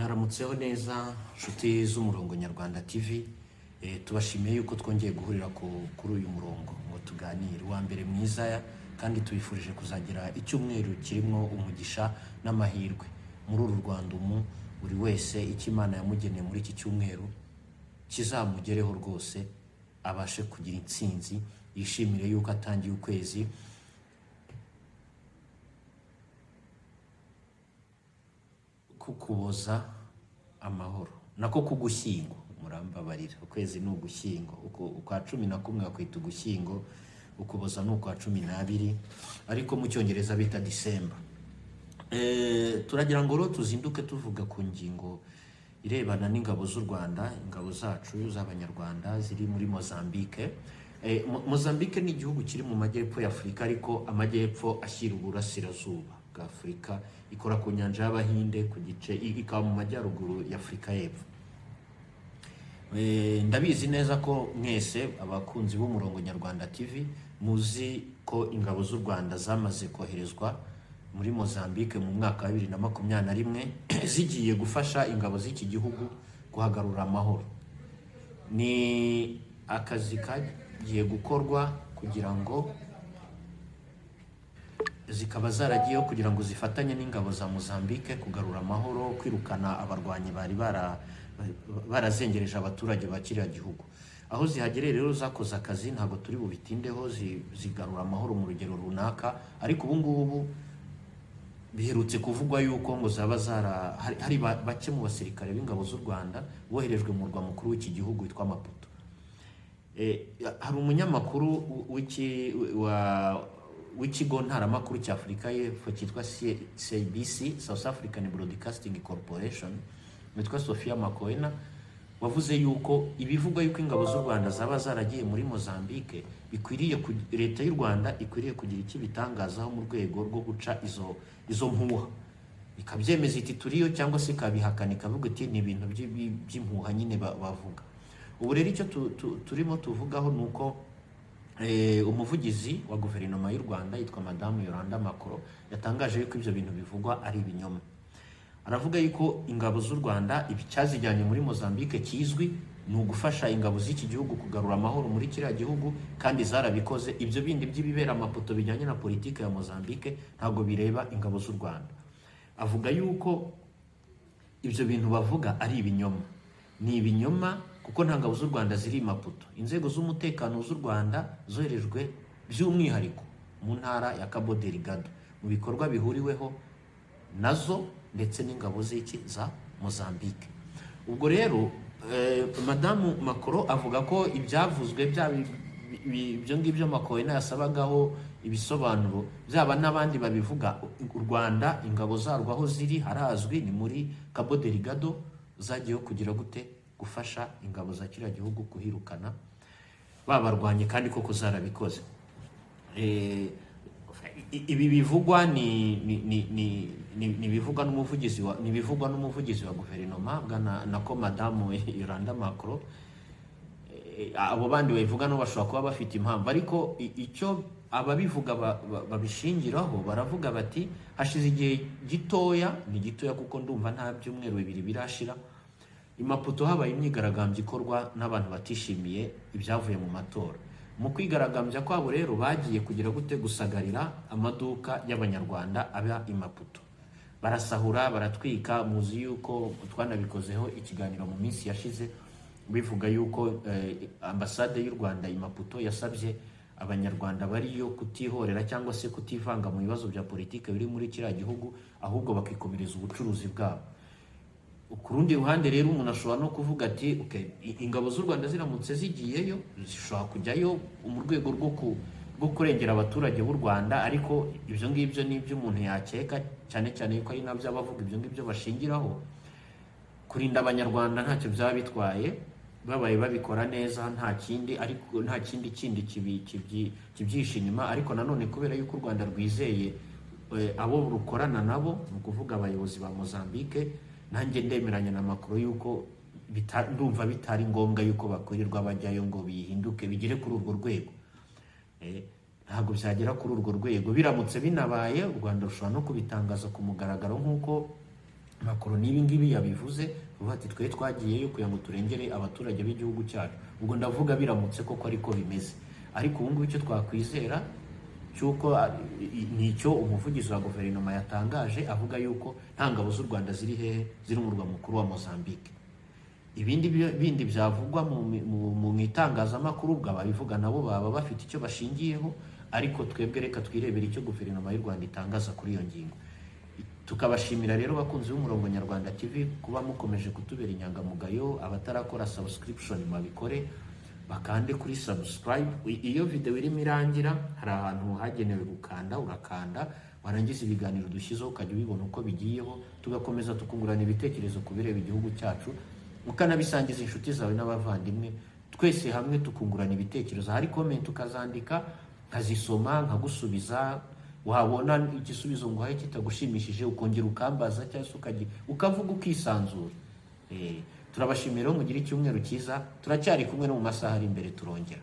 Mwaramutseho neza, nshuti z'Umurongo Nyarwanda TV. Tubashimiye yuko twongeye guhurira kuri uyu murongo ngo tuganire. Uwa mbere mwiza, kandi tubifurije kuzagira icyumweru kirimo umugisha n'amahirwe muri uru Rwanda. Buri wese icyo Imana yamugeneye muri iki cyumweru kizamugereho rwose, abashe kugira intsinzi, yishimire yuko atangiye ukwezi kukuboza amahoro, nako k'Ugushyingo. Murambabarira, ukwezi ni Ugushyingo. Ukwa 11 bakwita Ugushyingo, Ukuboza ni ukwa 12, ariko mu Cyongereza bita December. Turagira ngo rero tuzinduke tuvuga ku ngingo irebana n'ingabo z'u Rwanda, ingabo zacu z'Abanyarwanda ziri muri Mozambique. Mozambique ni igihugu kiri mu majyepfo ya Afurika, ariko amajyepfo ashyira uburasirazuba bwa Afurika, ikora ku nyanja y'Abahinde ku gice, ikaba mu majyaruguru ya Afurika y'Epfo. Ndabizi neza ko mwese abakunzi b'Umurongo Nyarwanda TV muzi ko ingabo z'u Rwanda zamaze koherezwa muri Mozambique mu mwaka wa 2021, zigiye gufasha ingabo z'iki gihugu kuhagarura amahoro. Ni akazi kagiye gukorwa kugira ngo zikaba zaragiyeho kugira ngo zifatanye n'ingabo za Mozambique kugarura amahoro, kwirukana abarwanyi bari barazengereje abaturage ba kiriya gihugu. Aho zihagereye rero zakoze akazi, ntabwo turi bubitindeho, zigarura amahoro mu rugero runaka. Ariko ubu ngubu biherutse kuvugwa yuko ngo zaba zara hari bake mu basirikare b'ingabo z'u Rwanda boherejwe mu murwa mukuru w'iki gihugu witwa Maputo. Hari umunyamakuru w'ikigo ntaramakuru cya Afurika y'Epfo cyitwa SABC, South African Broadcasting Corporation, witwa Sophia Mokoena, wavuze yuko ibivugwa yuko ingabo z'u Rwanda zaba zaragiye muri Mozambique bikwiriye, leta y'u Rwanda ikwiriye kugira icyo ibitangazaho mu rwego rwo guca izo mpuha, ikabyemeza iti turiyo, cyangwa se ikabihakana ikavuga iti ni ibintu by'impuha nyine bavuga. Ubu rero icyo turimo tuvugaho ni uko umuvugizi wa guverinoma y'u Rwanda yitwa Madamu Yolanda Makolo yatangaje yuko ibyo bintu bivugwa ari ibinyoma. Aravuga yuko ingabo z'u Rwanda icyazijyanye muri Mozambique kizwi, ni ugufasha ingabo z'iki gihugu kugarura amahoro muri kiriya gihugu, kandi zarabikoze. Ibyo bindi by'ibibera Maputo bijyanye na politiki ya Mozambique ntabwo bireba ingabo z'u Rwanda. Avuga yuko ibyo bintu bavuga ari ibinyoma, ni ibinyoma kuko nta ngabo z'u Rwanda ziri i Maputo. Inzego z'umutekano z'u Rwanda zoherejwe by'umwihariko mu ntara ya Cabo Delgado mu bikorwa bihuriweho nazo ndetse n'ingabo z'iki za Mozambique. Ubwo rero Madamu Makolo avuga ko ibyavuzwe, byaba ibyo ngibyo Mokoena yasabagaho ibisobanuro, byaba n'abandi babivuga, u Rwanda ingabo zarwo aho ziri harazwi, ni muri Cabo Delgado, zagiyeho kugira gute? Gufasha ingabo za kiriya gihugu kuhirukana babarwanye, kandi koko zarabikoze. Ibi bivugwa ni bivugwa n'umuvugizi wa guverinoma bwana, nako Madamu Yolanda Makolo. Abo bandi babivuga nabo bashobora kuba bafite impamvu, ariko icyo ababivuga babishingiraho, baravuga bati hashize igihe gitoya, ni gitoya kuko ndumva nta byumweru 2 birashira, i Maputo habaye imyigaragambyo ikorwa n'abantu batishimiye ibyavuye mu matora. Mu kwigaragambya kwabo rero bagiye kugira gute? Gusagarira amaduka y'Abanyarwanda aba i Maputo, barasahura, baratwika. Muzi yuko twanabikozeho ikiganiro mu minsi yashize, bivuga yuko ambasade y'u Rwanda i Maputo yasabye Abanyarwanda bariyo kutihorera cyangwa se kutivanga mu bibazo bya politiki biri muri kiriya gihugu, ahubwo bakikomereza ubucuruzi bwabo. Ku rundi ruhande rero umuntu ashobora no kuvuga ati okay, ingabo z'u Rwanda ziramutse zigiyeyo zishobora kujyayo mu rwego rwo kurengera abaturage b'u Rwanda, ariko ibyo ngibyo ni ibyo umuntu yakeka, cyane cyane yuko ari nabyo abavuga ibyo ngibyo bashingiraho. Kurinda Abanyarwanda ntacyo byaba bitwaye babaye babikora neza, nta kindi, ariko nta kindi kindi kibyihishe inyuma. Ariko nanone kubera yuko u Rwanda rwizeye abo rukorana nabo, ni ukuvuga abayobozi ba Mozambique, nanjye ndemeranya na Makolo yuko ndumva bitari ngombwa yuko bakwirirwa bajyayo ngo bihinduke bigere kuri urwo rwego. Ntabwo byagera kuri urwo rwego. Biramutse binabaye, u Rwanda rushobora no kubitangaza ku mugaragaro nk'uko Macron n'ibi ngibi yabivuze, avuga ati: "Twe twagiyeyo kugira ngo turengere abaturage b'igihugu cyacu." Ubwo ndavuga biramutse koko ariko bimeze. Ariko ubu ngubu icyo twakwizera cy'uko ni icyo umuvugizi wa guverinoma yatangaje, avuga yuko nta ngabo z'u Rwanda ziri hehe? Ziri mu murwa mukuru wa Mozambique. Ibindi bindi byavugwa mu itangazamakuru, ubwo ababivuga nabo baba bafite icyo bashingiyeho. Ariko twebwe reka twirebere icyo guverinoma y'u Rwanda itangaza kuri iyo ngingo. Tukabashimira rero, bakunzi b'Umurongo Nyarwanda TV, kuba mukomeje kutubera inyangamugayo. Abatarakora subscription babikore, bakande kuri subscribe. Iyo video irimo irangira, hari ahantu hagenewe gukanda, urakanda, warangiza ibiganiro dushyizeho ukajya ubibona uko bigiyeho, tugakomeza tukungurana ibitekerezo ku bireba igihugu cyacu, ukanabisangiza inshuti zawe n'abavandimwe, twese hamwe tukungurana ibitekerezo. Hari comment ukazandika, nkazisoma, nkagusubiza. Wabona igisubizo nguhaye kitagushimishije, ukongera ukambaza, cyangwa se ukavuga ukisanzura. Turabashimira rero, mugire icyumweru cyiza. Turacyari kumwe no mu masaha ari imbere, turongera.